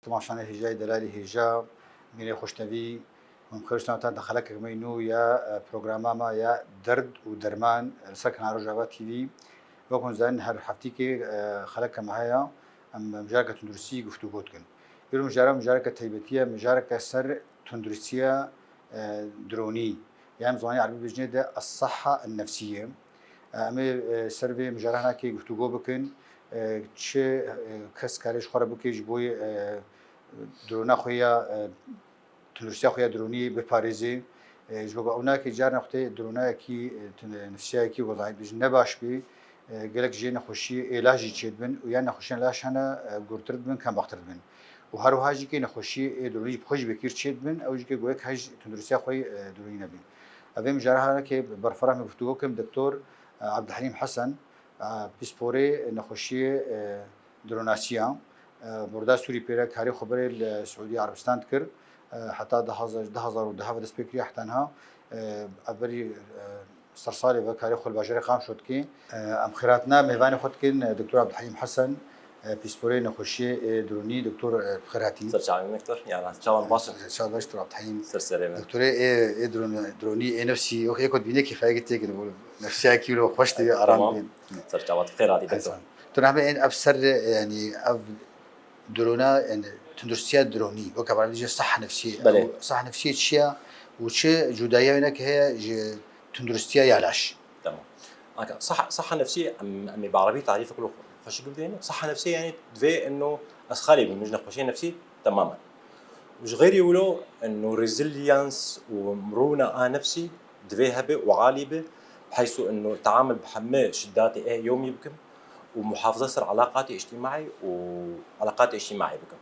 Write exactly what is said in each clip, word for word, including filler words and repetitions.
Temaşanê hêjayî, delalî hêja, mînê xweşnevî, hûn bi xêr hatin di xelekek me nû ya, e, programa me ya Derd û Derman, e, li ser kanala Rojava T V. Wek hûn zanin her heftîkê, e, xeleke me heye, em mijareke tunduristî guftûgo dikin. Îro mijara, mijareke taybetî ye, mijareke ser tunduristiya, e, dronî. Yan zimanê erebî bêjinê de es-sehha en-nefsî ye. E, em ê, e, ser vê mijara hinekê guftûgo bikin. E, çi, e, kes kare ji xwe re bike ji bo, e, drona xwe ya, e, tunduristiya xwe ya dronî biparêzê. E, ji bo ku ew nake carna xwe tê dronayekî, e, tun-, nefsiyayekî wezayît bêjin ne baş bê. E, gelek jê nexweşiyê ê laş jî çêdibin û yan nexweşiyên laş hene, e, gurtir dibin, kembextir dibin. Û her wiha jî kê nexweşiyê ê dronî bi xwe jî bi kîr çêdibin, ew jî kê goyek hej tunduristiya xwe, e, dronî nebî. Ev ê mijara hinekê berfireh me guftûgo kim, Doktor, e, Abdulhelîm Hesen, e, pîsporê nexweşiyê, e, dronasiya, e, Borda Sûrî pê re karê xwe berê li Siûdî Erebistan dikir. E, heta du hezar, du hezar û deh ve dest pê kiriye heta niha, e, ev berî, e, ser salê ve karê xwe li bajarê Qamşo dike. E, em xêrhatina mêvanê xwe dikin, e, Doktor Abdulhelîm Hesen, e, pîsporê nexweşiyê, e, dronî. Doktor, e, bi xêr hatî. Ser çavên me, doktor. Yana çawan baş in? Çawa baş, Doktor Abdulhelîm. Ser serê me. Doktorê ê, ê dron-, dronî, ê nefsî, yok, ê ku dibîne kêfayekî têkin, nefsiyekî wilo xweş dibe, aram Tamam. dibe. Ser çavat bi xêr hatî, doktor. Ensan. Tu nehme en ev ser, yani ev drona, yani tunduristiya dronî, weke bana diyece sahha nefsiyê. Belê. Ew sahha nefsiyê çi ye û çi cudayiya wêne ki heye ji tunduristiya ya laş? Tamam. Aka, sahha, sahha nefsiyê, em, em ê bi erebî tarîfek wilo xweşik bidêne. Sahha nefsiyê yani divê eno ez xalî bim, min ji nexweşiyê nefsî temamen. Û ji xeyrî wilo, eno resilience û mirûna a nefsî divê hebe û alî be, biheysu eno teamul bi heme şiddatê ê yewmî bikim û muhafaza ser elaqatê îctîmaî û elaqatê îctîmaî bikim.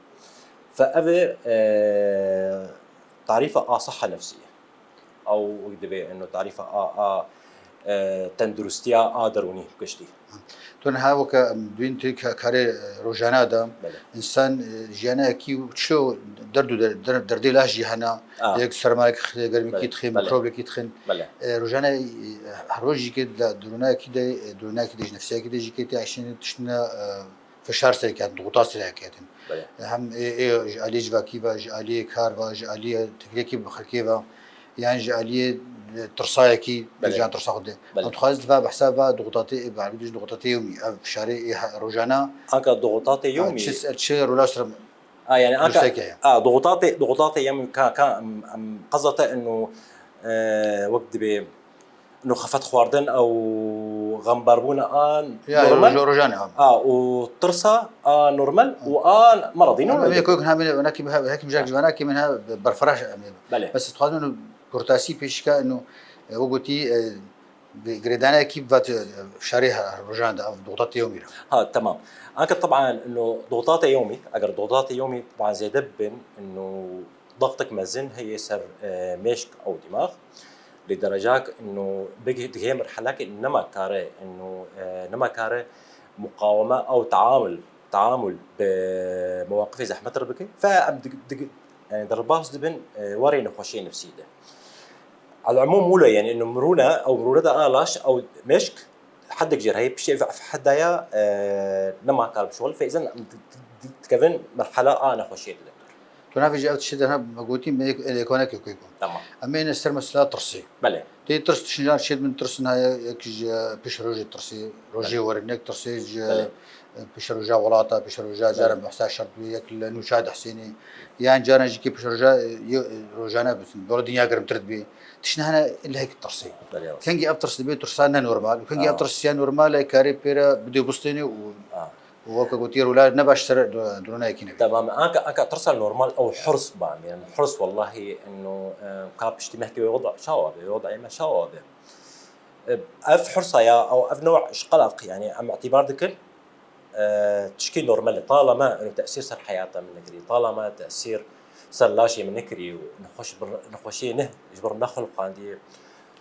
Fe ev e, tarîfa a sahha nefsî ye. Ew wek divê eno tarîfa a, a, e, tenduristiya a derûnî giştî. Tu niha weke em dibîn tu ka-, karê, e, rojana de Belê. însan, e, jiyanekî çi derd û der-, der-, derdê laş jî hene, A. yek sermayek dixê, germikî Belê, dixê, belê. mikrobekî dixin. Belê. E, rojane, e, her roj jî ke di, di ronayekî de, e, di ronayekî de ji nefsiyekî de jî ke tê eşîn tiştine, e, fişar serê ketin, dixuta serê ketin. Belê. E, hem ê, ê ji aliyê civakî ve, ji aliyê kar ve, ji aliyê teklekî bi xelkê ve, yan ji aliyê, e, tirsayekî, Belê. jiyan tirsa xwe de. Belê. Em dixwazin va behsa va dixutatê, e, bi erbî dij dixutatê yewmî, ev fişarê ê he-, rojana. Anka dixutatê Ha, yewmî. çi, çi rola ser A, yani anka, Nuşteke ya. a, dixutatê, dixutatê yewmî ka, ka, em, em, qezete eno, e, wek dibê, eno xefet xwardin ew xembarbûna a Ya, normal. rojo-, rojane, ha. A, û tirsa a normal û a meredî Em, normal. em ê koyok ha, min, wena ki, ha, hekim jak jivana ki min ha berfiraş, em, Belê. bes dixwazim eno kurtasî pêşka eno, e, wek gotî, e, Bi girêdanekî vat, e, şerê her rojan de ev dixutatê yewmî re. Ha, tamam. Anka teban eno dixutatê yewmî, eger dixutatê yewmî teban zêde bibin, eno dextek mezin heye ser, e, mêşk ew dîmax. Li derecak eno bigih-, digihê merhelekê nema kare, eno, e, nema kare muqaweme ew teamul, teamul bi mewaqifê zehmet re bike. Fe em dig-, dig-, yani derbas dibin, e, warê nexweşiyê nefsî de. Elumûm wilo, yani eno mirûne, ew mirûne de a laş, ew mêşk, hedek jêr heye, piştê ev, ev hedaya, e, nema kar bişol. Feyzen em di-, di-, di-, dikevin merhela a nexweşiyê de, doktor. Tu navê ji ev tiştê de ha me gotî, me yek, yek, yek, yek, yek. Tamam. Em ê ne ser mesela tirsê. Belê. Tê tirs tişincan çêdibin, tirs niha yek ji pêşerojê tirsê, rojê Belê. werin, yek tirsê ji Belê. pêşeroja welata, pêşeroja Belê. cara behsa şert bû, yek li nûça dihsênê. Yan caran jî kê pêşeroja, e, ye-, e, rojane bitin. Dora dinya germtir dibê. Tişt niha ne lehek tirsê. Belê, rast. Kengî ev tirs dibê tirsa ne normal. Kengî ev Ha. tirsiya normal e karê pê re bidê bistênê û Ha. û weke gotiye rola ne baş ser do-, dronayekî nebî. Tamam. Anka, anka tirsa normal ew hirs ba. Yani hirs wellahî eno, e, ka piştî mehkê wê weda çawa be, weda me çawa be. E, ev hirsa ya, ew ev new'a ji qelaq, yani em îtibar dikin, e, tişkî normal e. Talama eno tesîr ser heyata min nekirî, talama tesîr ser laşê min nekirî û nexweş bir, nexweşiyê ne, ji bir nexulqandiye,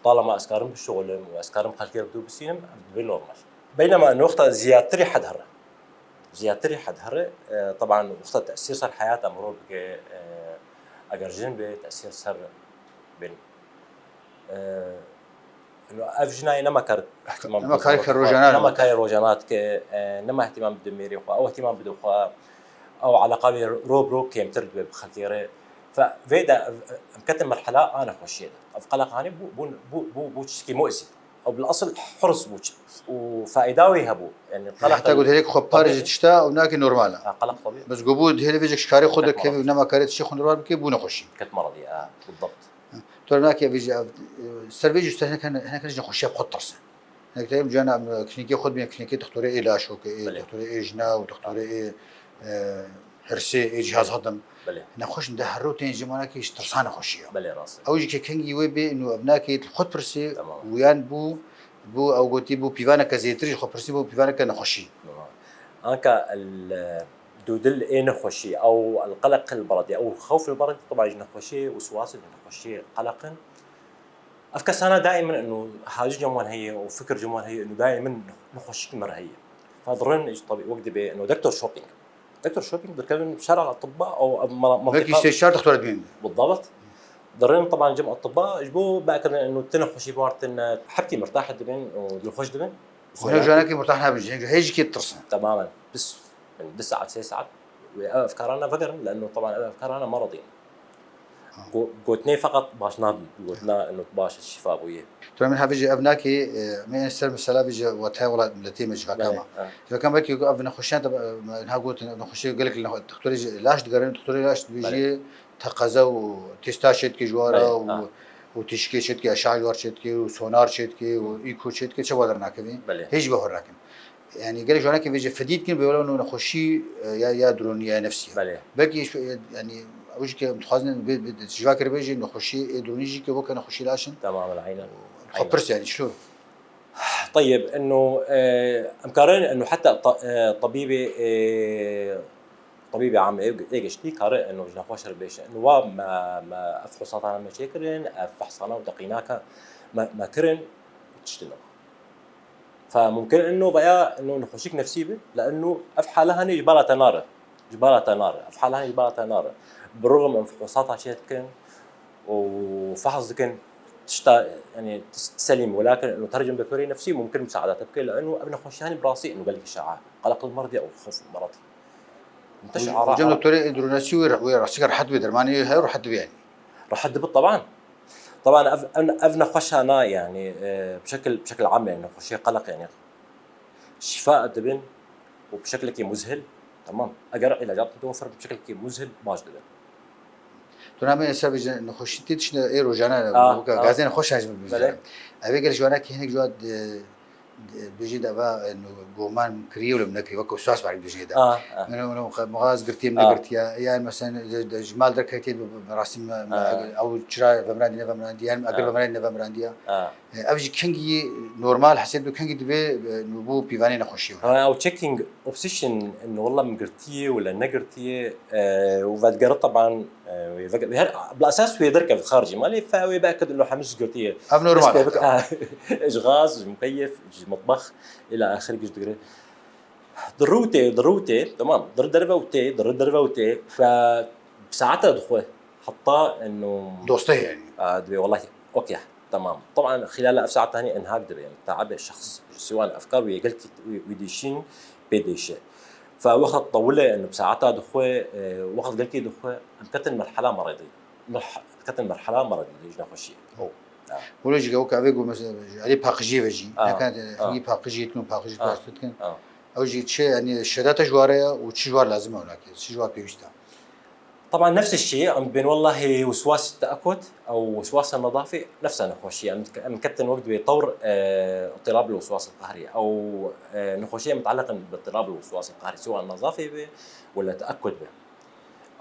talama ez karim bişuxulim û ez karim xelkê re bidû bisînim, ev dibe normal. Beynema eno wexta ziyadtirî hed here. Ziyadtirî hed here, e, teban wexta tesîr ser heyata mirov bike, e, eger jin be, tesîr ser bin. E, eno ev jina ye nema kar ihtimam Nema bide kar xwe, rojana nema dike. kar rojana dike, e, nema ihtimam bide mêrê xwe, ew ihtimam bide xwe, Ew eleqa wê ro bi ro kêmtir dibe bi xelkê re. Fe vê de em ketin merhela a nexweşiyê de. Ev qeleq hanê bû, bû, bû, bû, bû tiştekî mu'zî. Ew bil esil hurs bû û faîda wê hebû. Yani qeleq Heta got herêk xwe parê ji tişta ew nake normal e. Ha, qeleq tabî. Bes got bû herê vêcek ji karê xwe Ket derkevî û maradî. Nema karê tiştê xwe normal bike bû nexweşî. Ket maradî, ha, بالضبط. Tu nake vê jî ev, e, ser vê jî hinek, hinek, hinek ji nexweşiya bi xwe ditirsin. Hinek te em cana em, e, klînîkê xwe dibînin, klînîkê dixtorê ê laşokê, ê Belê. dixtorê ê jina û dixtorê ê, e, hirsê, ê cihaz hedim. Belê. Nexweş de her rû tên ji manakê ji tirsa nexweşiya. Belê, rast e. Ew jî ke kengî wê bê, nû ev nakê li xwe dipirsê Tamam. û yan bû, bû ew gotî bû pîvaneke zêtir ji xwe pirsî bû pîvaneke nexweşî. Tamam. Anka el, dûdil ê nexweşî, ew el qeleq el meredî, ew xewf el meredî, tebî ji nexweşiyê û waswasê nexweşiyê qeleq in. Ev kesana daîmen ino hacî cem wan heye û fikir cem wan heye ino daîmen nexweşik me re heye. Fa dirin ji tebî wek dibê ino doktor shopping. Doktor shopping dikevin şera atibba ew ev mala Belkî mantîqa. Sê çar doktor dibînin. Bildabt. Dirin tebî cem atibba ji bo bekirin ino ti nexweşî wartin hebkî mirtah dibin û dilxweş dibin. Hûn janekî murtah nebin, ji hêjikê ditirsin. Temamen. Bis, yani, du saet, sê saet wê ev efkarana vegerin, leno teban ev efkarana meredî ne. Ha. Go-, gotinê feqet baş nabin, gotina eno baş şifa bûye. Tu min hevî jî ev nakê, e, me ser mesela vî jî wate welat milletê me civaka Belê, me. ha. Civaka me ki ev nexweşiyan te, e, niha gotin, ev nexweşiya gelek nexwe-, doktorê jî laş digerin, doktorê laş Belê. vî jî teqeze û testa çêdike ji wara Belê, û, ha. û tişkê çêdike, eşa ji war çêdike û sonar çêdike û Hı. îko çêdike, çawa dernakevî? Belê. Hêj bi hor nakin. Yani gelek ji wanekî vêce fedî dikin, bi wela nexweşî, e, ya, ya durûnî ya nefsî. Belê. Belkî şu, e, yani ew jî ke em dixwazin bi, bi, bi, ji vakir bêjî nexweşî ê durûnî jî ke weke nexweşî laş in. Tamam, aynen. Xwe Aynen. pirs yani şu. Teyib, eno, e, em karin, eno heta ta-, e, tabîbê, e, Tabîbê amê ê, ê giştî kare eno ji nexweş re bêje. Eno wa me, me ev fihûsatana me çêkirin, ev fehsana û teqînaka me, me kirin, tiştine. Fe mumkin eno veya eno nexweşik nefsî bi, le eno ev hale hanê ji bala te nare. Ji bala te nare. Ev hale hanê ji bala te nare. Bi rixm em fihûsata çê dikin û fehs dikin, tişta, yani, selîm, welakin eno tercim doktorê nefsî mumkin musaada te bike, le eno ev nexweşiyanî bi rastî eno gelekî şa'a. Qeleq el merdî ew xewf el meredî. Muntashara. Hocam, doktorê endronasî wê, wê rastî rehet wê dermanê wê heye rehet dibe yani. Rehet dibe, teban. Teban ev, ev, ev nexweşana yani, e, bi şekil, bi şekil am yani, nexweşê qeleq yani. Şifa dibin û bi şekilekî muzhil, tamam. Eger îlacat mutewefir bi şekilekî muzhil baş dibin. Tu namê ser vêce nexweşî tê tiştine ê rojane, Ah, weke ah. gazên xweş hajim Belê. bijî. Ev ê gelek ji wana ki hinek ji wan, e, Bijî de va, e, no, goman kiriye û li min nekiriye, weke weswas var bijî de. Ah, ah. Min, min, min, mixaz girtiye, min Ah. negirtiye. Yani mesela, de, de, ji mal derketiye, bi, bi, bi rastî me, me, Ah. ew çira vemirandî, nevemirandî, yani eger Ah. vemirandî, nevemirandî ya. Ah. E, ev jî kengî normal hesêb do, kengî dibe, e, no, bû pîvanê nexweşî. Ha, ew checking obsession, no, wela min girtiye wela negirtiye, e, û vedigere teban, Wê veke-, her, bi esas wê derkeve xaricê malê, fe wê belkî di lo hemû ji girtiye. Ev normal Dest pê e. bike, ha, ji gaz, ji mukeyef, ji mitbex, îla axirî giş digire. Di rû tê, di rû tê, tamam, di rû derve û tê, di rû derve û tê, fe saeta dixwe, heta eno Doste yani. a, dibê, welahi, okey, tamam. Teban, xilala ev saeta hanî enhak dibe, yani, teabe şexs, siwan efkar wê gelkî wî, wî dişîn pê dêşe. Fe wext tewile, yani, bi saeta dixwe, e, wext gelkî dixwe, em ketin merhela meredî. Merh-, ketin merhela meredî, ji nexweşiyê. Oh. Ha. Wilo jî gewka vê got, mesela, ji alî paqijiyê ve jî. Ha, Nekane ha. hingî paqijiyê dikin û paqijî Ha. paqijî dikin. Ha. Ew jî çi, yani, şedata ji ware ya û çi ji war lazim e wina ke, çi ji war pêwîst e. Teban nefs şî, em bên wellahî wiswas teekut, ew wiswas nedafî, nefsa nexweşî. Em, em ketin wek dibê tewr, e, îttirab li wiswas qehrî. Ew, e, nexweşiyê muteleqin bi îttirab li wiswas qehrî. Siwa nezafê be, wela teekut be.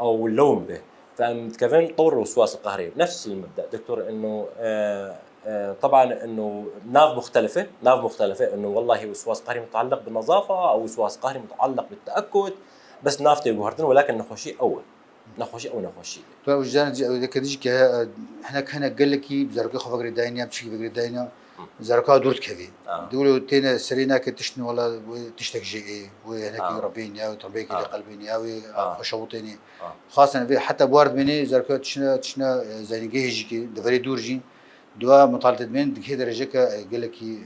Ew lewm be. Fe em dikevin tewr wiswas qehrî. Nefs المبدأ. دكتور إنه، e, e, teban إنه nav muxtelife, nav muxtelife إنه wellahî wiswas qehrî muteleq bi nezafa, ew wiswas qehrî muteleq bi teekut, bes nav tê guhertin, welakin nexweşî ew e. Nexweşî ew nexweşî. Tu ew ji jan, ew dike dijî ke, e, hinek, hinek gelekî bi zarokê xwe vegirê dayîn ya, bi çikî vegirê dayîn ya, Hı. zaroka dûr dikevî. Ha. Dû wilo têne serê nake tiştin, wela wê tiştek jê ê, wê hinekî Ha. rebîn ya, wê tirbekî Ha. de qelbîn ya, wê Ha. xweşewitênê. Ha. Xasen vê heta buar dimênê, zaroka tiştine, tiştine, e, zayînîgehê jî kê, deverê dûr jî. Dua mitalete dimên, digihê dereceke, e, gelekî,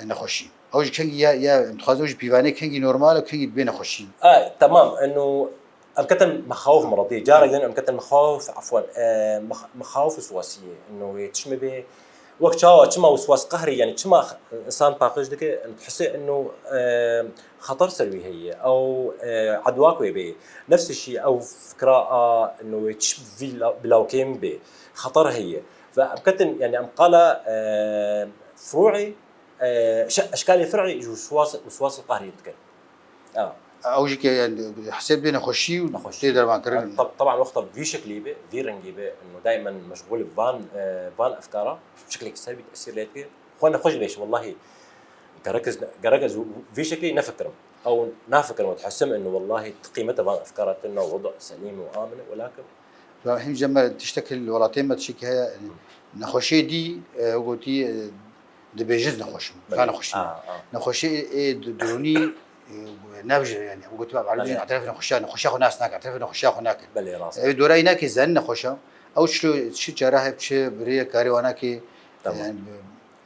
e, nexweşî. Ew jî kengî ya, ya, em dixwazin ew jî pîvanê kengî normal e, kengî dibê nexweşî. E, temam, eno Em ketin mexawif miradî, carek din em ketin mexawif, efwen, e, mex-, mexawif wiswasiyê, ino wê tişt me bê, wek çawa, çima wiswas qehrî, yani çima insan paqij dike, em dihise ino, e, xeter ser wî heye, ew, e, edwak wê bê. Nefs şî ew fikra a ino wê tişt vî la-, bilawkêm bê, xeter heye. Ve em ketin, yani em qala, e, furu'ê, e, şe-, eşkalê furu'ê ji wiswas, wiswas qehrî dikin. Ew. Ew jî ke, yani, hesêb bê nexweşî û Nexweşî. tê dermankirin. Tab-, taban wexta vî şeklî be, vî rengî be, ino daimen meşgûl van, e, van efkara, şeklek ser bî tesîr lê dike. Xwe nexweş bêş, wellahî, gerek ez, gerek ez vî şeklî nefikirim. Ew nafikirim, û dihesim ino wellahî qîmete van efkara tune, weda selîm û amin, welakin Him jî me tiştek li welatê me tiştekî heye, nexweşê dî, e, gotî, e, dibêjin nexweş im. Belê. Ka nexweşî me. A, a. Nexweşê ê di-, dirûnî, e, ne bijî, yani, gotî, me, Belê. Ertefê nexweşiya, nexweşiya xwe nas nake, ertefê nexweşiya xwe nake. Belê, rast. Ew dorayî nake, zen nexweşa. Ew çilo, çi çare hep, çi bi rêye karê wana ke, Tamam. yani,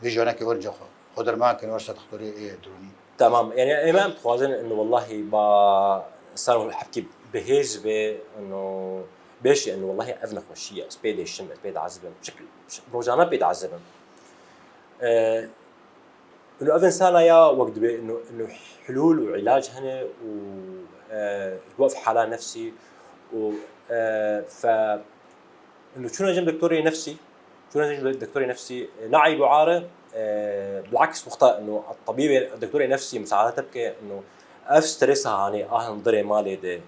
vê ji wana ke werin ca xwe. Xwe derman kin, wer ser doktorê ê dirûnî. Tamam. Yani, ême em dixwazin, ino, wellahî, ba ser hebkî bihêz be, ino, bêşî, ino, wellahî, ev nexweşî ye, ez pê dêşim, ez pê diezibim, şekil, şek-, rojane pê diezibim. E, ino, ev insana ya wek dibê, ino, ino, hulûl û îlac hene û, e, ji bo ev hala nefsî û, e, fe, Ino çûna cem doktorê nefsî, çûna cem doktorê nefsî, e, ne eyb û ar e, e, bilaks wexta ino tabîbê, doktorê nefsî musaade te bike, ino ev stresa hanê a hundirê malê de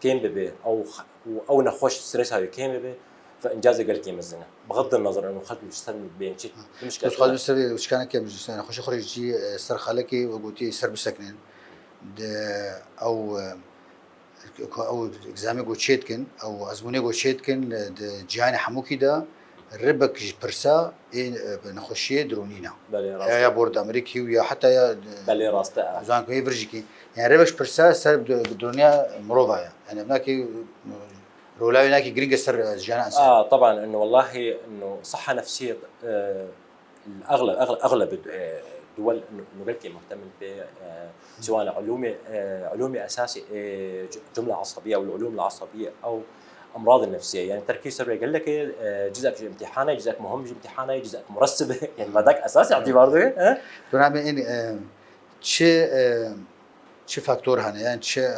kêm bibe, ew x-, û ew nexweş stresa wê kêm bibe, fe încazê gelkî mezin e. Bixeddin nezir ino xelk ji ser bên çi, tu mişkil. Ez dixwazim ser çikaneke, yani, xweşe xwe jî, e, ser xelekê we gotî ser bisekinin. De ew, e, Ku ew egzamê ku çêdikin, ew ezmûnê ku çêdikin, li, di cîhanê hemûkî de ribek ji pirsa ê, e, nexweşiyê dirûnî ne. Belê, rast. Ya, ya Borda Amerîkî û ya heta ya, e, Belê, rast e. Zankoyê vir jî kî. Yani ribek ji pirsa ser di-, dirûniya mirova ye. Yani ev nakî, e, rola wê nakî giring e ser, e, jiyana însan. A, taban, ino wellahî, ino siha nefsiyê, e, Egleb, egleb, egleb, e, duwel inu, inu gelkê muhtemin tê, e, siwane ulûmê, e, ulûmê esasî, e, c-, cumle asabiye û ulûm asabiye ew emrad nefsiye. Yani terkîb ser wê gelekê, e, cizek ji imtîhanê, cizek muhim ji imtîhanê, cizek muresib, yani madak esasî îtibar dike, e? Dûramê in, e, çi, e, çi faktor hene, yani çi, e,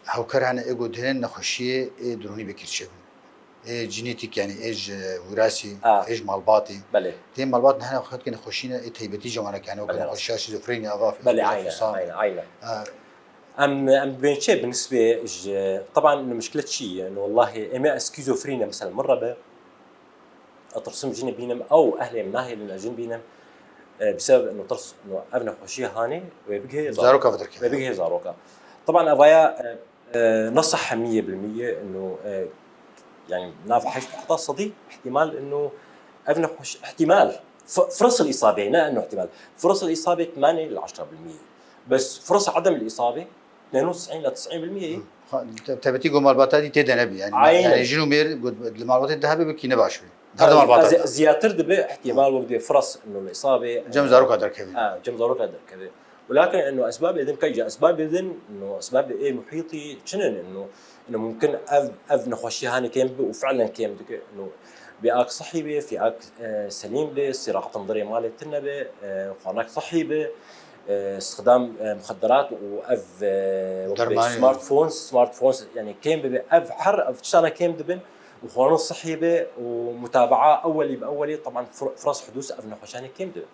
Hewker hene ê ku dihêlin nexweşiyê ê dirûnî bikir çêbin. Ê genetîk, yani ê ji wirasî, A. ê ji malbatî. Belê. Tê malbat hene xwe dike nexweşî ne ê taybetî ji wan e, yani weke Belê, rast. nexweşiya şîzofreni, ava, Belê, aynen, aynen, aynen. A. Em, em dibên çê bi nisbê ji, teban inu mişkile çi ye? Inu wellahî, em ê ez skîzofreni, mesela min re be, Etirsim jinê bînim, ew ehlê min nahêlin ez jin bînim. E, bi sebeb ino tirs, ino ev nexweşiya hanê wê bigihê Zaroka zarok. Wê bigihê zaroka. Teban evaya, e, e, ne sah miyê bil miyê, ino, e, yani nav heşt heta sedî ihtimal ino ev nexweş-, ihtimal. F-, فرص الإصابة، ne ino ihtimal. فرص الإصابة ثمانية إلى عشرة بالمية. Bes فرص عدم الإصابة اثنين وتسعين إلى تسعين بالمية. Xwe, te-, tebetî ku malbata dî tê de nebî. Yani, Aynen. yani jin û mêr ku li malbatê de hebe belkî ne baş bî. Her de malbata de. Ziyatir dibe ihtimal wek dê firas ino li îsabê, Cem zaroka derkevî. Ha, cem zaroka derkevî. Welakin ino esbabê din kayca esbabê din, ino esbabê ê muhîtî çinin ino, ino mumkin ev, ev nexweşî hanê kêm bibe û fiilen kêm dike. Ino bê ak sihî be, fî ak, e, selîm be, sîraat hundirê malê tune be, e, xwanak sihî be, e, istixdam, e, muxedderat û ev, e, wek Dermanî. smartphones, smartphones, yani kêm bibe, ev her ev tiştana kêm dibin û xwarin sihî be û mutabaa ewelî bi ewelî, teban fir-, firas hudûs ev nexweşanê kêm dibin.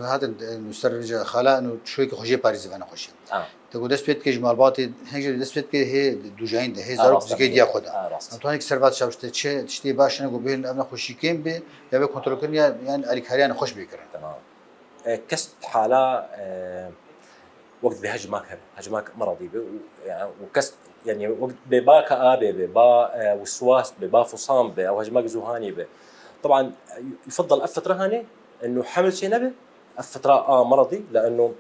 Hatin, e, ser vêca xala, ino şoyê ke xwe jê parêzî ve nexweşî. Ha. Te ku dest pê dike ji malbatê, hêj dest pê dike hê dûjayîn de, hê Ha, zarok rast, dike diya xwe de. Ha, rast. Em tuhanî ki ser va tişta bişte çi, tiştê baş ne ku bihêlin ev nexweşî kêm be, ya be kontrolkirin ya, yan alîkariya nexweş bê kirin. Tamam. E, kes hala, e, wek dibê hecmak hebe, hecmak meradî be û, yani, û kes, yani, wek bê ba ka abe be, ba, e, wiswas be, ba fusam be, ew hecmak zuhanî be. Teban, e, yufeddel ev fetre hanê, ino hemil çê nebe, ev fetra a meradî, leeno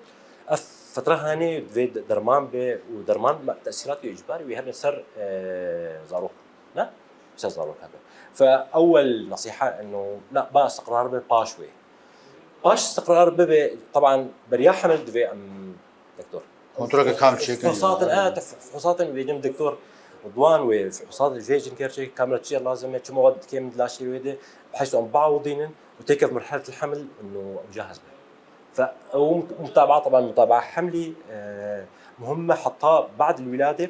ev fetra hanê divê de-, derman be û derman me-, tesîratê îcbarî wê hebe ser, e, zarok. Ne? Ser zarok hebe. Fe ewel nesîha ino, na, ba istiqrar be paş wê. Paş istiqrar bibe, teban beriya hemil divê em, doktor, Kontroleke kamil çêkirin. Fixûsatin, e, te fixûsatin vêcin doktor Ridwan wê, fixûsatin vêcin gerçek kamil çi lazim e, çi mewad dikêm di laşê wê de, biheysu em biawidînin û têkeve merheletil heml û cahaz be. Fe, û mutabaa, taban mutabaa hemlî, e, muhim e heta ba'd el-wilade.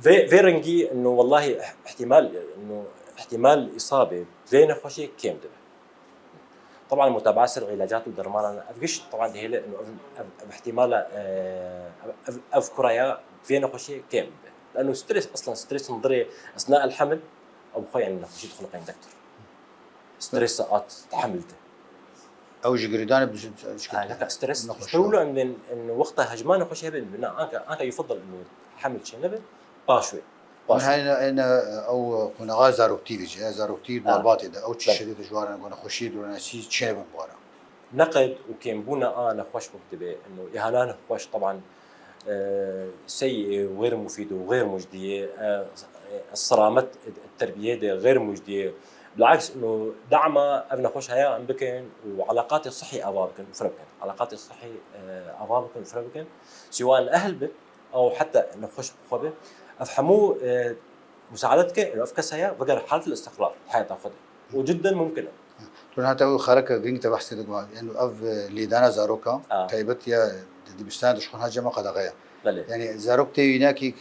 Vê, vê rengî, ino, wellahî, ihtimal, ino, ihtimal îsabe vê nexweşê kêm dibe. Taban mutabaa ser îlacat û dermanan, ev giş, taban dihêle, ino, ev, ev, ev ihtimala, e, ev, ev, ev kuraya vê nexweşê kêm dibe. Lano stres, eslen stres hundirê esna el-heml, ew xwe, yani, nexweşî dixuliqên doktor. Stres at heml de. Ew ji girîdanê bi Ha, neka stres. Ji ber wilo em bên, em wexta hejma nexweşî hebe, na, anka, anka yufadal ino heml çênebe, paş wê. Paş wê. Heyne, heyne ew qonaxa zaroktî vêce, zaroktî malbatê de, ew çi şedê de ji waran, nexweşî dûrenasî çênebin bi waran. Neqed û kêmbûna a nexweş wek dibe, ino îhana nexweş, taban, e, sey, e, xêr mufîd û xêr mujdiyê, e, e, selamet terbiyê de xêr mujdiyê. Bilaks, ino dama ev nexweş heye em bikin û eleqatê sihî ava bikin û fire bikin. Eleqatê sihî, e, ava bikin û fire bikin. Siwa in ehl bin, ew heta nexweş bi xwe be. Ev hemû, e, musaade dike, ino ev kes heye, veger haletil istiqrar, heyata xwe de. Û cidden mumkin e. Tu niha te ew xereke girîng te behsê dikî, yani ev lêdana zaroka, A. taybet ya di dibistana de ji xwe niha cema qedexe ye. Belê. Yani zarok tê wînakî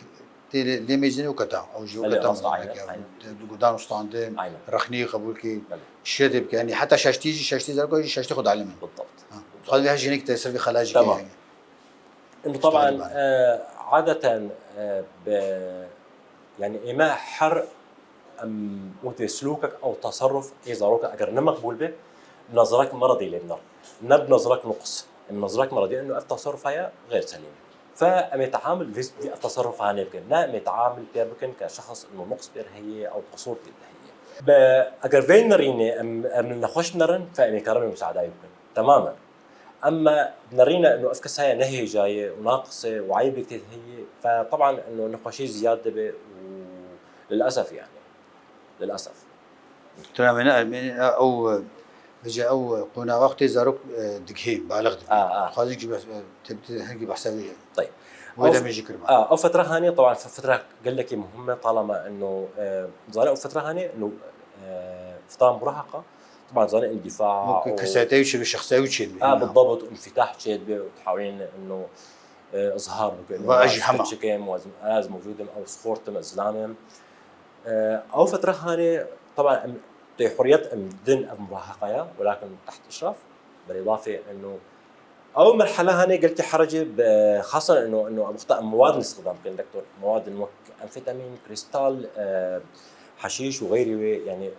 tê lê, lê mêzin û keta. Ew jî Belê, keta rast, mezin aynen, dike. aynen. Te du gudan û standin, Aynen. rexnî qebûl kî, Belê. şiyetê bike. Yani heta şaştî jî, şaştî zaroka jî şaştî xwe dielîmin. Bildabt. Ha. Xwe vê her jî hinek tesir vê xela jî Tamam. kê yani. Ino taban, Şaştî e, adeten, e, bi, yani ême her Em wekî silûkek ew teserruf ê zarokê eger ne meqbûl be, bi nezrek meredî lê biner. Ne bi nezrek nuqs. Em nezrek meredî, ino ev teserruf heye xêr selîm e. Fe em ê teamul vî, vî ev teserruf hanê bikin. Ne em ê teamul pê bikin ke şexs ino nuqs pê heye ew qusûr pê heye. Be, eger vê nerînê em, em nexweş nerin, fe em ê karin musaadayê bikin. Temamen. Ema nerîne ino ev kes heye nehêjaye û naqis e û eybek tê heye, fe teban ino nexweşî ziyad dibe û lilesef yani. Lilesef. Tira me ne, me ne, ew, vêce ew qonaxa wextê zarok, e, digihê, baliq dibe. A, a. Xwazin ki bes, e, te, te, hingî behsa wê. Tayyib. Wê Ew demê jî kirma. A, ew fetre hanê, teban fe-, fetre gelekî muhim e, talama ino, e, zane ew fetre hanê, ino, e, fetre muraheqa, teban zane indifa Mumkin û kesayeta wî çêbe, şexsiya wî çêbe. A, Hina. Bildabt, û infitah çêbe û tehawîn ino, e, izhar bike. Va ez jî hema. Çikim, ez, ez mewcûd im, ew xortim, ez zilam im. Ew fetre hanê, teban em, tê huriyet em din ev muraheqaya, welakin teht işraf, berê lafê ino ew merhele hanê gelkî herece, xasan ino, ino em wexta em mewad nistixdam bikin, doktor, mewadin wek amfetamîn, krîstal, e, heşîş û xeyrî wê, yani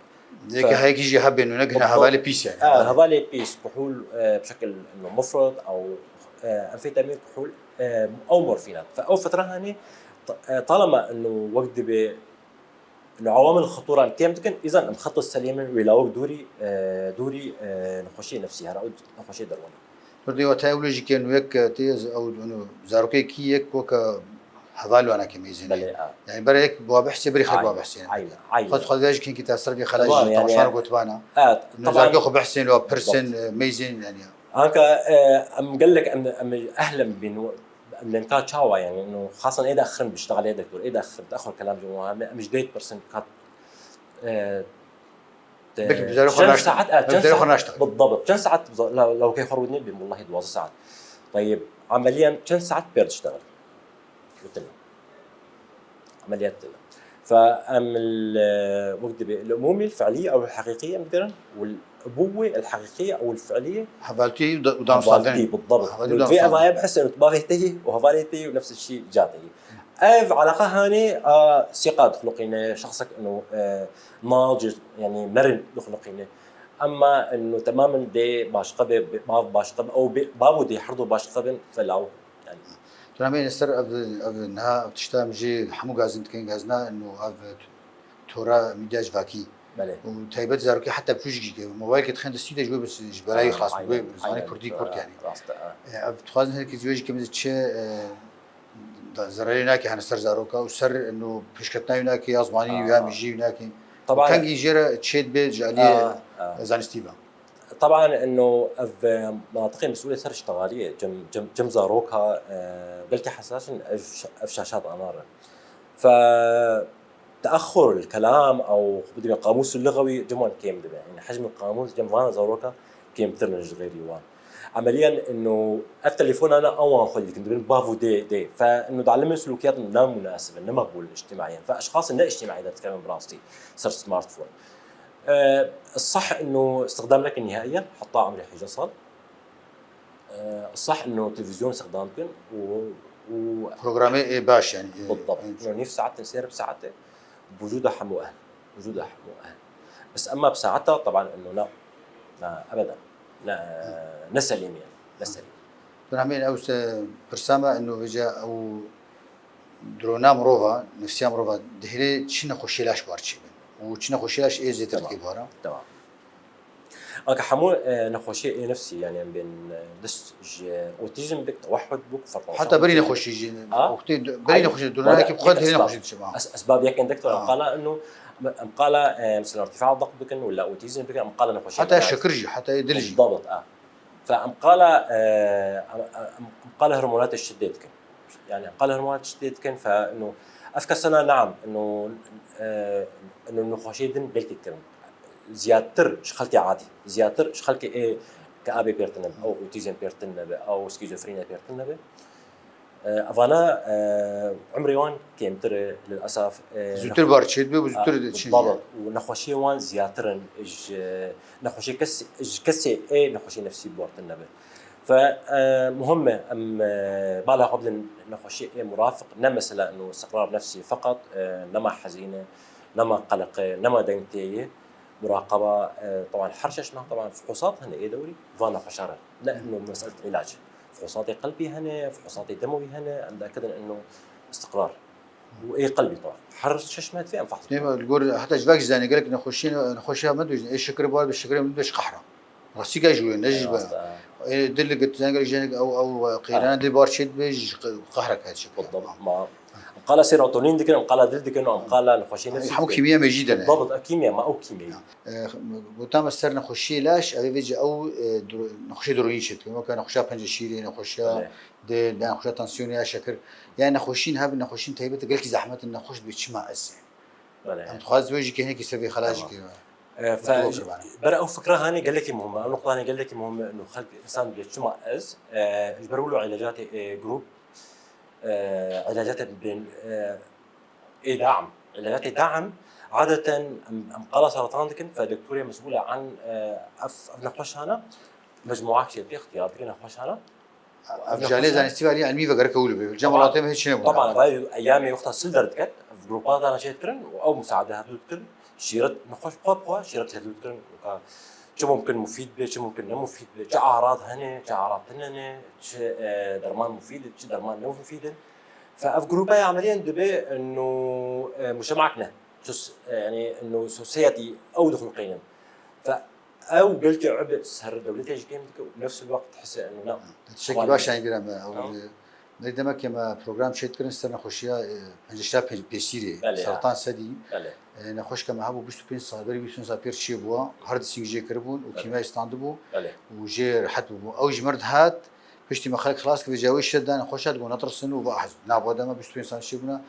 Yekî fe- heyekî jî hebên û ne gine Bildabt. Hevalê pîs yani. E, hevalê pîs, kuhûl, e, bi şekil ino mufret, ew, e, amfetamîn, kuhûl, e, ew morfînat. Fe ew fetre hanê, t-, e, talema ino wek dibe Li ewamil xitûran kêm dikin, îzan em xet selîmin wê lawik dûrî, e, dûrî, e, nexweşiyê nefsî here û nexweşiyê derûnî. Pir dê wate ew lojîkên wek, e, tê ez ew, ino, zarokekî yek weke heval wana ke mêzin. Belê, a. Yani bere yek bi wa behsê, berî xet bi wa Aynen, behsê. aynen, aynen. Xwet xwedê jî kinkî tesir bê xelaj Tamam, jî yani, temaşan gotibana. Evet, Ino taban. zarokê xwe behsên, wa pirsin, Bildabt. e, mêzin yani. Anka, e, em gelek em, em ehlem bin, em lenka çawa yani, ino xasan êda xirin biştexelê doktor, êda xirin, te xwe kelam ji wan, em, em ji dê pirsin kat, e, te- Belkî bizarê xwe çend naşte. saet, e, Belkî çend bizarê xwe saet, naşte. Bildabt, çend saet biza-, la, la, okey, xwe rûdinê bin, wallahi duwazdeh saet. Tayyib, ameliyan çend saet pêr diştexel? Gotin. Emeliyat tine. Fe em li, wek dibê, li umûmî, li fiilî ew heqîqî em dikirin û li bû wê, li heqîqî ew li fiilî Hevaltî û da-, û danûstandin. Hevaltî, bildabt. Hevaltî û Vê danûstandin. Evaya bihsin, tu bavê te yî û hevalê te yî û nefs şî ca te yî. Ev eleqa hanê, a, sîqa dixluqîne, şexsek ino, e, nacir, yani merin dixluqîne. Ema ino temamen dê başqa be, be, bav başqa be, ew be, bav û dê herdo başqa bin, felaw. Yani. Tu namê ser ev, ev niha ev tişta em jî hemû gazin dikin, gazina ino ev tora medya civakî. Belê. Û taybet zarokê heta pûjikî ke mobaylekê dixin destî de ji wê bi, ji belayî Aynen, xlas aynen, bû, zimanê aynen. kurdî kurt yani. Rast e, ha. E, ev dixwazin her kes wê jî ke çi, e, da zerarê nake hene ser zaroka û ser ino pêşketina wî nake ya zimanî Aa. ya mijî wî nake. Taban. Kengî jê re çêdibe ji aliyê Ha, ha. zanistî ve. طبعا انه ev مناطقê مسؤولة ser iştexaliyê cem, cem, cem zaroka, e, belkî hesas in ev, şa- ev şaşat anar in. Fe تأخر الكلام او خو بدي قاموس اللغوي cem wan kêm dibe. Yani hecmê qamûs cem van zaroka kêmtir in ji xêrî wan. Emeliyen انه ev telefona ne ewan xwe dikin dibin bav û dê dê. Fe انه دعلمê sulûkiyat namunasib in, ne meqbûl in ictimaiyen. Fe eşxas ne ictimaiyê de dikevin bi rastî ser smartphone. Ee, الصح انه استخدام لكن نهائيا حتى عمري حداش سال. Ee, الصح انه تلفزيون استخدام كن و, و Programê ê baş yani. e, بالضبط e, انه نيف ساعات سير بساعته بوجود حم واهل، وجود حم واهل. بس اما بساعتها طبعا انه لا، لا ابدا، لا، لا سليم يعني، لا سليم. Dûr hemî ew se pirsa me ino vêca ew dirona mirova, nefsiya mirova dihêlê çi nexweşiyê laş bar çêbin û çi nexweşiyê laş ê zêtir Tamam. dikê bara. تمام. Aka hemû e, nexweşiyê ê nefsî yani em bên e, dest ji otîzm bik, tewehhud bûk, ferq Heta berî nexweşî jî. Ha? Wextê berî nexweşî, dirona yekî bi xwe dihêlê nexweşî diçe. Esbab yek endek to em qala inu em qala e, mesela irtifa daq bikin wala otîzm bikin, em qala nexweşiyê. Heta şekir jî, heta dil jî. بالضبط اه. Fe em qala e, em qala hormonatê şidê dikin. Yani em qala hormonat şidê dikin fe inu ev kesana naam inu inu nexweşiyê din belkî dikirin. Ziyadtir ji xelkê adî, ziyadtir ji xelkê ê ke abê pêrtin nebe, ew otîzm pêrtin nebe, ew skîzofrîne pêrtin nebe. E, evana e, umrê wan kêmtir e, lilesef. E, Zûtir bar çêdibe û zûtir diçin. Babat û nexweşiyê wan ziyadtir in ji nexweşê kes ji kesê ê nexweşê nefsî bortin nebe. Fe e, muhim e em e, bala xwe bidin nexweşiyê ê murafiq, ne mesela inu istiqrar nefsî feqet, e, nema hezîne, nema qeleqe, nema dengtêyê. Muraqaba, e, طبعا her şeş meh, طبعا fihûsat hene ê dewrî, van nexweşa re. Ne inu meselet îlac. Fihûsatê qelbî hene, fihûsatê demowî hene, em dakidin inu istiqrar. Û ê qelbî طبعا. Her şeş meh divê em fehs bikin. Dêma li gor heta ji vek zanî gelek nexweşiyên, nexweşiya me dibêjin, ê şekirê bar be, şekirê min dibe ji qehra. Rastî ge ji wê, ne ji ber. Ê, dil li girt, zengel jinek ew, ew qêrana dil bar çê dibe ji qehrek hate çê. بالضبط. Ma em qala serotonîn dikin, em qala dil dikin, em qala nexweşiyê nefsî. Hemû kîmya me jî de ne. بالضبط, kîmya ma ew kîmyayî. Gota me ser nexweşiyê laş, ev ê vêce ew e, nexweşiyê dirûnî çê dikin. Weke nexweşiya penceşîrê, nexweşiya dil, nexweşiya tansiyonê ya şekir. Yani nexweşiyên hebin, nexweşiyên taybet gelkî zehmet in, nexweş dibê çima ez. Em dixwazin wê jî kêhnekî ser vê xela jî kême. Ber ew fikra hanê gelekî muhim e. Ew nuqtanê gelekî muhim e. Ino xelk, însan dibê çima ez? E, ji ber wilo îlecatê e, grûp, e, îlecatê bên e, ê daim. Îlecatê daim adeten em, em qala seratan dikin, fe doktorê mesûl e an e, ev, ev nexweşana, mecmuak çê dike, ixtiyar dike nexweşana. Ev jalê zanistî ve alî ilmî ve gerek ew li bê. Cem welatê me hiç çi nebû. Taban vay eyamê wexta sil derdiket, ev grûpa dana çêkirin û ew musaade hevdû dikirin. Şîret nexweş bi xwe bi xwe şîret hevdû dikirin. Weka çi mumkin mufîd be, çi mumkin ne mufîd be, çi arad hene, çi arad tune ne, çi e, derman mufîd in, çi derman ne mufîd in. Fe ev grûpa ya emeliyen dibe inu e, mujtemak ne. Sus, e, yani inu society ew dixulqînin. Fe Ew gelkî ebe ser dewletê jî kêm dike û nefs el weqt dihise inu na. Tiştekî baş yani bîra me. Ew, e, me demek ke me program çêdikirin ser nexweşiya e, penceşiya pê- pêsîrê, Belê, ya. sertan sedî. Belê. E, nexweşke me hebû bîst û pênc sal, berî bîst û pênc sal pêr çêbû, hard disk jê kiribûn û Belê. kîmyayê standibû Belê. û jê rehet bûbû. Ew ji mir dihat, piştî me xelk xilas kir, vêca wê şer da nexweşa dibû netirsin û va ez nabo dema bîst û pênc sal çêbûna.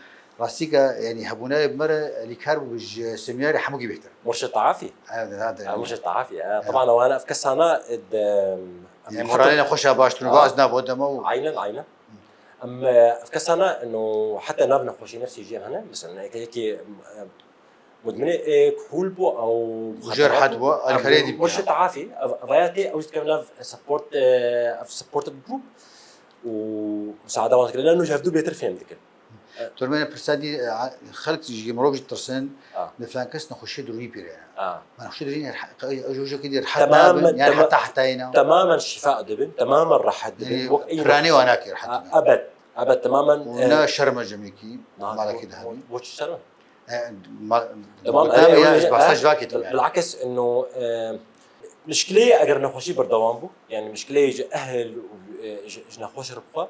Rastî ke, yanî hebûnayê bi me re elîkar bû ji semînarê hemûkî bêhtir. Murşid Taafî. Evet, evet, Ha, Murşid Taafî. E, Taban wana ev kesana e, de Yanî moralê nexweşa baş tune, va ez nabo dema û. Aynen, aynen. Em e, ev kesana ino heta nav nexweşî nefsî jî hene. Mesela eke yekê e, mudminê e, kuhûl bû ew Û jê rehet bû, alîkariyê dî bû. Murşid Taafî, ev, ev ayetê ew jî dikevin nav support, e, ev supported group û musaade wan dikirin. Lano ji hevdû bêtir fêm dikin. Tormene pirsa dî, e, xelk jî, mirov jî tirsin, ne filan kes nexweşiyê dirûnî pê re ye. Me nexweşiyê dirûnî, ew jî wekî dî rehet nabin, yani heta hetayê ne. Temamen şîfa dibin, temamen rehet dibin. Wek piranê wan nake rehet dibin. Ebed, ebed temamen. Û ne şerm e cemekî, malekî de hebî. Bo çi şerm e? Tamam, ez behsa ji vakê dikim. Bilakis ino mişkileyê eger nexweşî berdewam bû, yani mişkileyê ji ehil û ji nexweş re bixwe,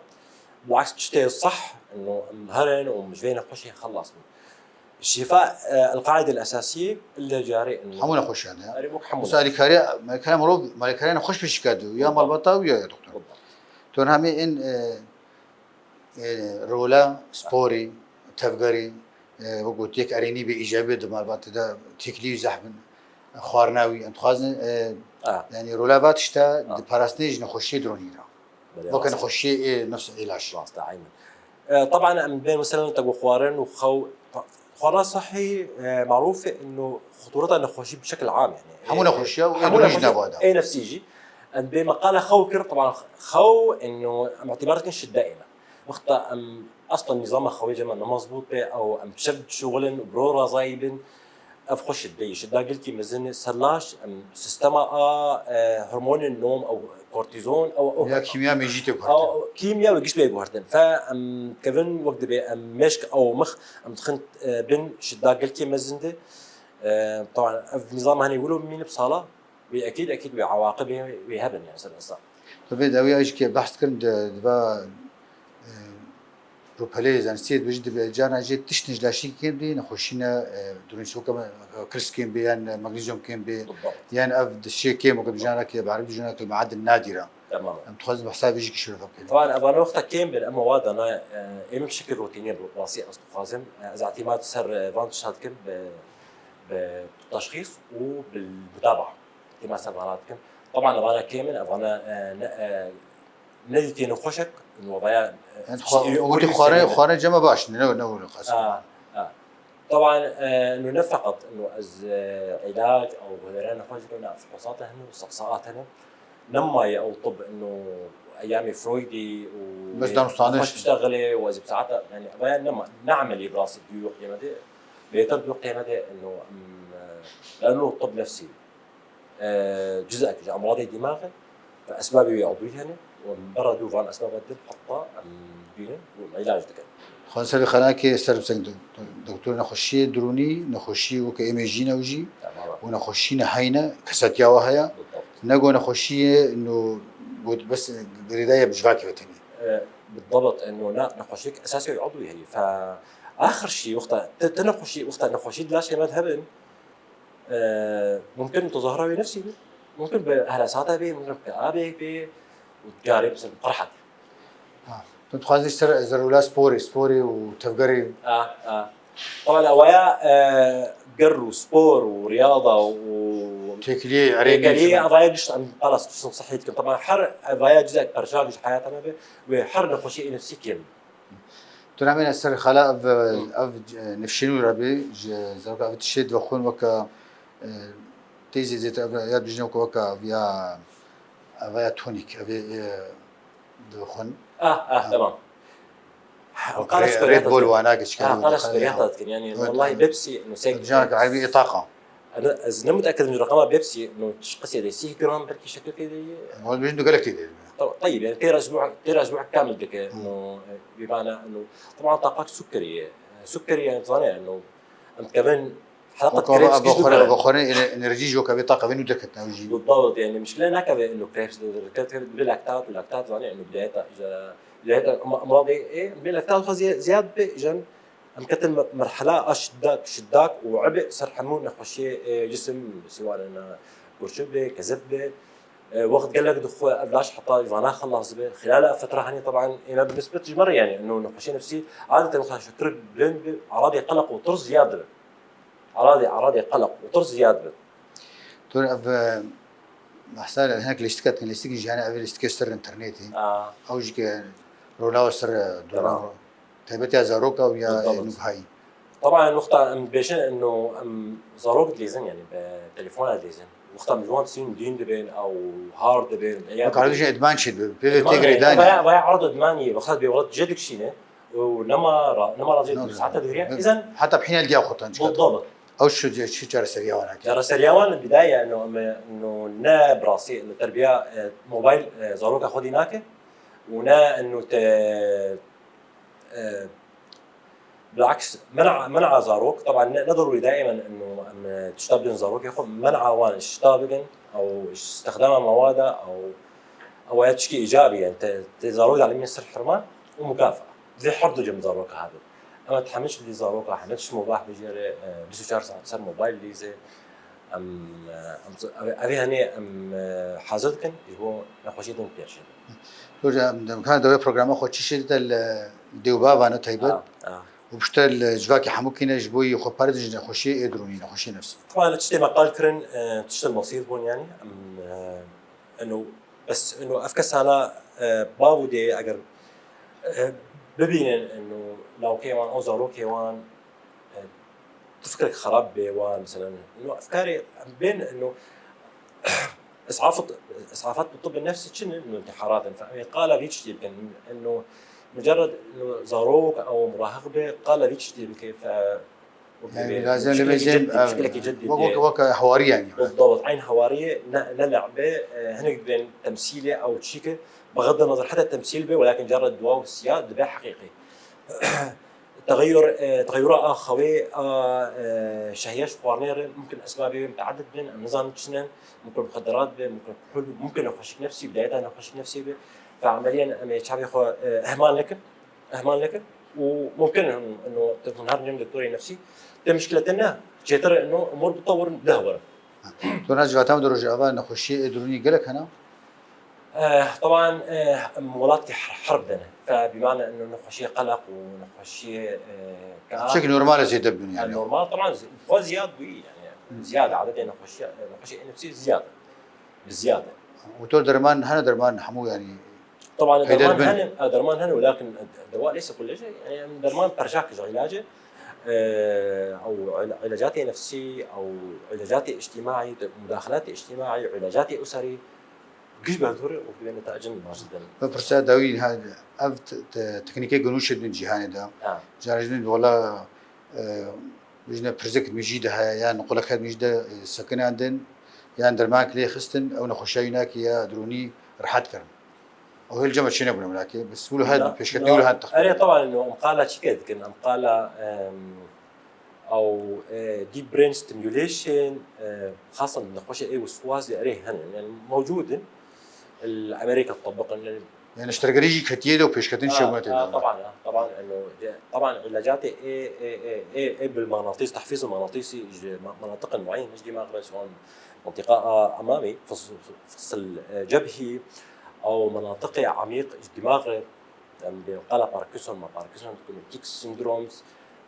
bilakis tiştê sah ino em herin û em ji vê nexweşê xelas bin. الشفاء، آه، القاعدة الأساسية اللي جاري إنه Hemû nexweşiyan ya. Erê, wek hemû Mesela alîkariya, alîkariya mirov, alîkariya nexweş pêşî kar diyo. Ya malbata û ya, ya doktor. Bildat. Ton hemê in, e, e, rola sporî, tevgerî, e, wek got yek erênî bê, îcabî di malbatê de têkilî wî zehf bin. Xwarina wî, em dixwazin, e, Ah. yani rola va tişta Ah. di parastinê ji nexweşiyê dironî re. Belê, Weke rast. nexweşiyê ê nefs îlaç. Rast, aynen. E, taban em bên mesela te got xwarin û xew, xwarina sehî, e, marûf e ino xutureta nexweşî bi şekil am yani. Hemû E, nexweşiya û hemû ê nexweşiya, nexweşiya nava da. Ê nefsî jî. Em bê meqale xew kir, taban xew ino em îtibar dikin şidde êne. Wexta em aslen nîzama xewê cema ne mezbût be, ew em bi şev dişuxulin û bi ro razayî bin, ev xwe şidde ye. Şidda gelkî mezin e, ser laş, em sistema a, e, hormonên nom, ew kortîzon, ew, ew Ya kîmya mêjî tê guhertin. Ew kîmya wê giş bê guhertin. Fe em kevin wek dibê em mêşk ew mix em dixin, e, bin şidda gelkî mezin de. E, taban ev nîzam henê wilo bimîne bi sala. Wê ekîd, ekîd wê ewaqibê wê hebin, yani, ser insan. Tabii, de wî jî ke behs kirin di, di va, e, rûpelê zanistiyê dibêjin, dibe carna jê tişt ji laşî kêm bê, nexweşî ne, e, durûn şoka me, kirs kêm bê, yan magnezyum kêm bê, Bildat. yan ev di şê kêm, weke bijana ke, bi erebî dijana ke, meadin nadîra. Tamam. Em dixwazin behsa vê jî kişîrofa bikin. Taban, evana wexta kêm bin, ema wa dana, e, ê min bi şekil rutînî bi rastî ez dixwazim. E, ez îtimad ser, e, van tişta dikim, bi, bi teşxîs û bil mutabaa. Dîma ser vana dikim. Taban evana kêm in, evana, e, ne, e, nedîtî nexweşek, û vaya, e, Yani xwa-, o gotî xware, xware cema baş, ne, ne, ne, ne, qas. Ha, ha. Taban, e, ino ne feqet, ino ez, e, îlac, ew guhdarên xwe dikim, ne, fixosat hene, sexsaat hene. Nema ye ew tib, ino eyamê Freudî û Bes danûstaniş. Xweş tiştexilê û ez bi saeta, yani, vaya nema, ne emelî bi rastî dû qiyamete, bêtir dû qiyamete, ino, em, e, leno tib nefsî. E, cizek ji emradê dîmaxê, esbabê wê ew dû hene, û bera dû van esbaba din heta em bînin û îlac dikin. Xwendin ser vê xanakê ser biseng do-, do-, doktor nexweşiyê dirûnî, nexweşî weke ê mêjî ne û jî, Tamam. û nexweşî ne heyne, kesetiya we heye. Bildat. Ne go nexweşiyê no go bes girêdayê bi civakê ve tenê. E, bildat, eno ne nexweşiyek esasî ew edwî heye. Fe axir şî wexta te, te nexweşî, wexta nexweşî di laşê me de hebin, E, mumkin tezahura wê nefsî be. Mumkin bi helesata be, mumkin bi abê be û carê bi qirhat. Ha. Tu dixwazî ser zerûla sporê, sporê û tevgerê. A, a. Taban awaya, e, ger û spor û riyada û Têkiliyê erênî têkiliyê şuna. Avaya gişt em qala sihî dikin. Taban her avaya cizek perçak ji heyata me be wê her nexweşiyê nefsî kêm. Tu namêne ser xala ev, Hı. ev, e, nifşînû re bê, ji zaroka ev tiştê divexwin weke, e, teyzê zêtir ev ya dijîne weke, weke ev ya, ev ya tonik, ev ê, e, divexwin. Ah, ah, Ha. tamam. Weke Qala Red, Red Bull wana geçken. Ah, qala sukeriyata dikin. Yani, Evet, wallahi evet. Pepsi, no, sek- Dijîne weke erbî îtaqa. Ana, ez ne muteekid im ji reqema Pepsi, no, çi qisê de, sîh gram belkî şeker tê de ye. Hûn dibêjin tu gelek tê de. Tabii, tayyib, yani, têra esbû, têra esbû kamil dike, Hmm. no, e, bimana, no, taban taqak sukerî ye. Sukerî, yani, zane, no, em dikevin heleqet Weke krêps ava kîş xware, dibin. Ava xware, ene-, enerjî ji weke vê taqa vê nû derketine ew jî. Bildat, yani, mişkile nakeve, no, krêps de, de, de, de, laktat, laktat, zane, no, bidayeta, bidayeta, em-, emradê, e, bê laktat xwe ziya-, ziyad be, jen, Em ketin me-, merhela a şiddak, şiddak û ebê ser hemû nexweşiyê, e, cisim, siwarena kurçik be, kezeb be. E, wext gelek dixwe ev laş heta vana xelas be. Xilala ev fetra hanî taban êna bi nisbet ji me re, yani, ino nexweşiyê nefsî adeten wexta şekirik bilind be, aradê qelq û tirs ziyad dibe. Aradê, aradê qelq û tirs ziyad be. Tu ev, e, behsa hinek lîstika dikin, lîstikên jiyane, ev lîstikê ser internetê. A. Ew jî ke rola we ser, e, Tamam. dolan, taybet ya zaroka û ya, Bildat. e, nûkahayî. Taban wexta em dibêjin ino em zarok dilîzin, yani bi telefona dilîzin. Wexta em ji wan sîn dîn dibin, ew har dibin, eya Wek dibin. Erdî jî edman çê dibe, pê ve Edman tê yani, girêdayî ne. Vaya, vaya erd edman ye, wexta bê wexta jê dikişîne. û nema ra-, nema razî No, no. saete digiriya. Îzen Heta bi hîna li diya xwe tan çiqas. Bildat. Ew şu, şu çareseriya wan hatiye. Çareseriya wan bidayê, no, me, no, ne bi rastî, no, terbiya, e, mobayl, e, zaroka xwedî nake û ne, no, te, e, bilaks, men'a, men'a zarok, taban ne, ne darûrî daîmen, no, em, e, tişta bidin zarokê xwe, men'a wan tişta bidin, ew îstixdama mewada, ew, ew ya tişkî îcabî, yani, te, te zarok dalimê ser hirman û mukafa. Divê her du cem zaroka hebin. Em hemî tişt li zaroka, hemî tişt mubah bijêre, e, bîst û çar saet ser mobayl lîze. Em, e, em, ev, ev, yanî em, e, hazir dikin, ji bo nexweşiyê din pêşê. Tu ji em, em, ka dewê programa xwe çi şêdite li dêwbavane taybet? Ah, ah. Û pişte li civakê hemû kîne ji bo yî xwe parêzin ji nexweşiyê ê dirûnî, nexweşiyê nefsî. Tabaan tiştê me qal kirin, e, tiştin besît bûn, yanî em, e, eno, bes eno ev kesana, e, bav û dê eger, e, bibînin eno lawkê wan, ew zarokê wan, e, tu fikrek xerab bê wan, meselen, eno efkarê em bên eno, isafat, isafat bi tibbê nefsî çi ne, eno intiharat in. Fe em ê qala vî tiştê bikin, eno mucerred eno zarok ew murahiq be, qala vî tiştê bike, fe Yani lazim fikreke limecem, ciddî, fikreke ciddî wek, dê. Wek, wek hewarî yani. Bildabt, eyn hewarî, ne, ne le'be, e, hinek dibên temsîlê ew çîke, bi xedde nazar heta temsîl be, welakin cara dua û siya dibe heqîqî. Texeyur, e, texeyura a xewê, a, e, şehiya ji xwarinê re, mumkin esbabê wê miteedid bin, em nizanin çi ne, mumkin muxedderat be, mumkin kuhul, mumkin nexweşik nefsî, bidayeta nexweşik nefsî be. Fe emeliyen em ê çavê xwe, e, ihmal nekin. Ihmal nekin. Û mumkin in, ino tu hûn herin cem doktorê nefsî. Te mişkile te ne. Çêtir ino umur bitewir deh werin. Tu na civata me de rojava nexweşiyê ê dirûnî gelek hene? Eh, taban, eh, em welatî her-, herb de ne. Fe bîmane ino nexweşiyê qelaq û nexweşiyê, eh, ka- Çek normal zêde bûn yani. Normal, taban, zi-, xwe ziyad bûyî yani. Ziyad, adetê nexweşiya, nexweşiyê nefsî ziyad e. Bi ziyade. Û tu derman, hene derman hemû yani. Taban derman hene, e, derman hene, welakin dewa leyse kulle şey. Yani em derman perçak ji îlac e. E, ew îla-, îlacatê nefsî, ew îlacatê îctîmaî, mudaxelatê îctîmaî, îlacatê userî, giş bi hevdû re û dibêne te cin baş didin. Bi pirsa dawî ha, ev t-, t-, teknîkê gunûşê din cîhanê de. Ha. Carijin wala, e, bijne pirzek mijî de heye, yan qulek het mijî de, e, sekinandin, yan dermanek lê xistin, ew nexweşiya wînakî ya dirûnî rehet kirin. Ew hêl cema çênebûne minakê, bi sibûl hat, pêşketinî wilo hat textî. Erê, taban, em qala çi ke dikin? Em qala, em, ew, e, deep brain stimulation, e, xasan nexweşê ê wiswasê erê hene, yani mewcûd in. Li Amerîka titebiqin, yani. Yani ştergerî jî ketiye de û pêşketin çêbûne tê de. Taban, taban, eno, taban îlacatê ê, ê, ê, ê, ê bil maqnatîs, tehfîz maqnatîsî ji ma-, menatiqin muayyen ji dîmax re, swan منطقة أمامي، فص-، فص الجبهي، أو مناطق عميق الدماغ، em bê qala Parkinson, ma Parkinson dikin, tic syndromes.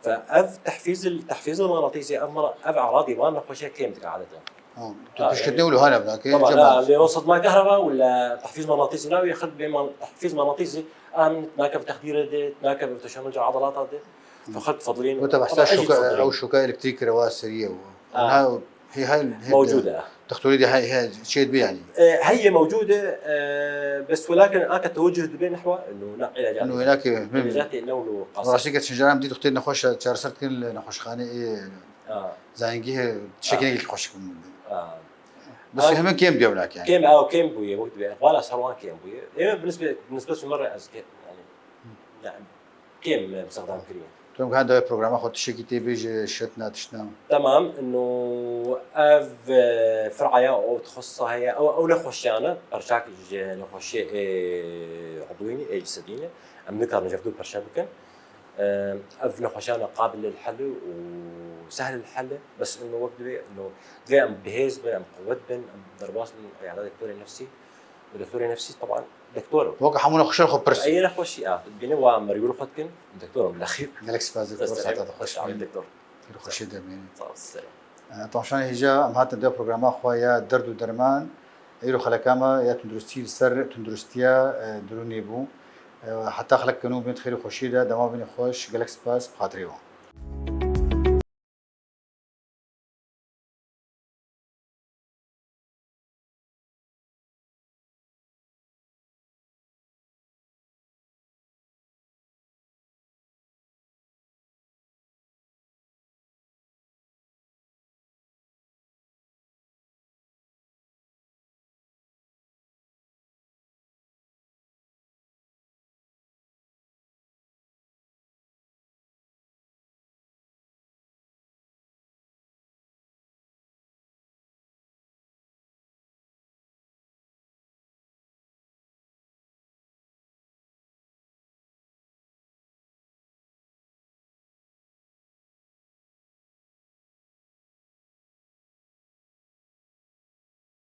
Fe ev tehfîz, tehfîz maqnatîsî, ev mala-, ev eradî van nexweşiya kêm dike adeten. Ha, tu pêşketinê wilo hane binakê. Tamam, cema. Lê o sedma kehreba wila tehfîz maqnatîsî navê xelk bê man-, tehfîz maqnatîsî, em nakev texdîre de, nakev teşenuca adalata de. Fe xelk fedilîn. Weta behsa şoka, ew şoka elektrîk kire wa seriye û. Ha. Hê hay, hê mewcûd e. Doktorî de hay, hay, çê dibe yani. E, heye mewcûd e, e, bes welakin aka teweccuh dibe nehwa, inu na îlacat. Inu wênakê, îlacatê newlo qas. Rastî ke çincaran dî doktorê nexweş çareser dikin li nexweşxanê ê zayîngehê şekilê xweş dikin. Bes hemen kêm diye wênakê yani. Kêm, ew kêm bûye, wek dibe. Wala serwan kêm bûye. Ê, bi nisbet, bi nisbet ji me re ez ke-, yani, yani, kêm, e, bi sexdam kiriye. Tu em gihan dawê programa xwe tiştekî tê bêje şet na tiştna. Tamam, ino ev, e, firaya o tixusa heye, ew, ew nexweşiyane, perçak ji nexweşiyê, e, udwînî, e, cesedînî. Em nikarin ji hevdû perçe bikin. E, ev nexweşiyane qabil lil hel û sehl lil hel, bes ino wek divê, ino divê em bihêz bin, em qewet bin, em derbas bin, îyada doktorê nefsî. Bi doktorê nefsî, teban, doktor. Weke hemû nexweşer xwe pirs. Ey nexweşî, a, tu dibînî wa mergûl xwe dikin, doktor, em lexîr. Gelek spas, doktor, saeta te xweş bî. Doktor. Xêr xweşê demê. Sağ ol, selam. E, temaşanê hêja, em hatin dê programa xwe ya derd û derman. Îro xeleka me ya tunduristî li ser tunduristiya, e, dirûnê bû. E, heta xelek ke nû bên xêr û xweşiyê de, dema bînî xweş, gelek spas, bi xatirê wan.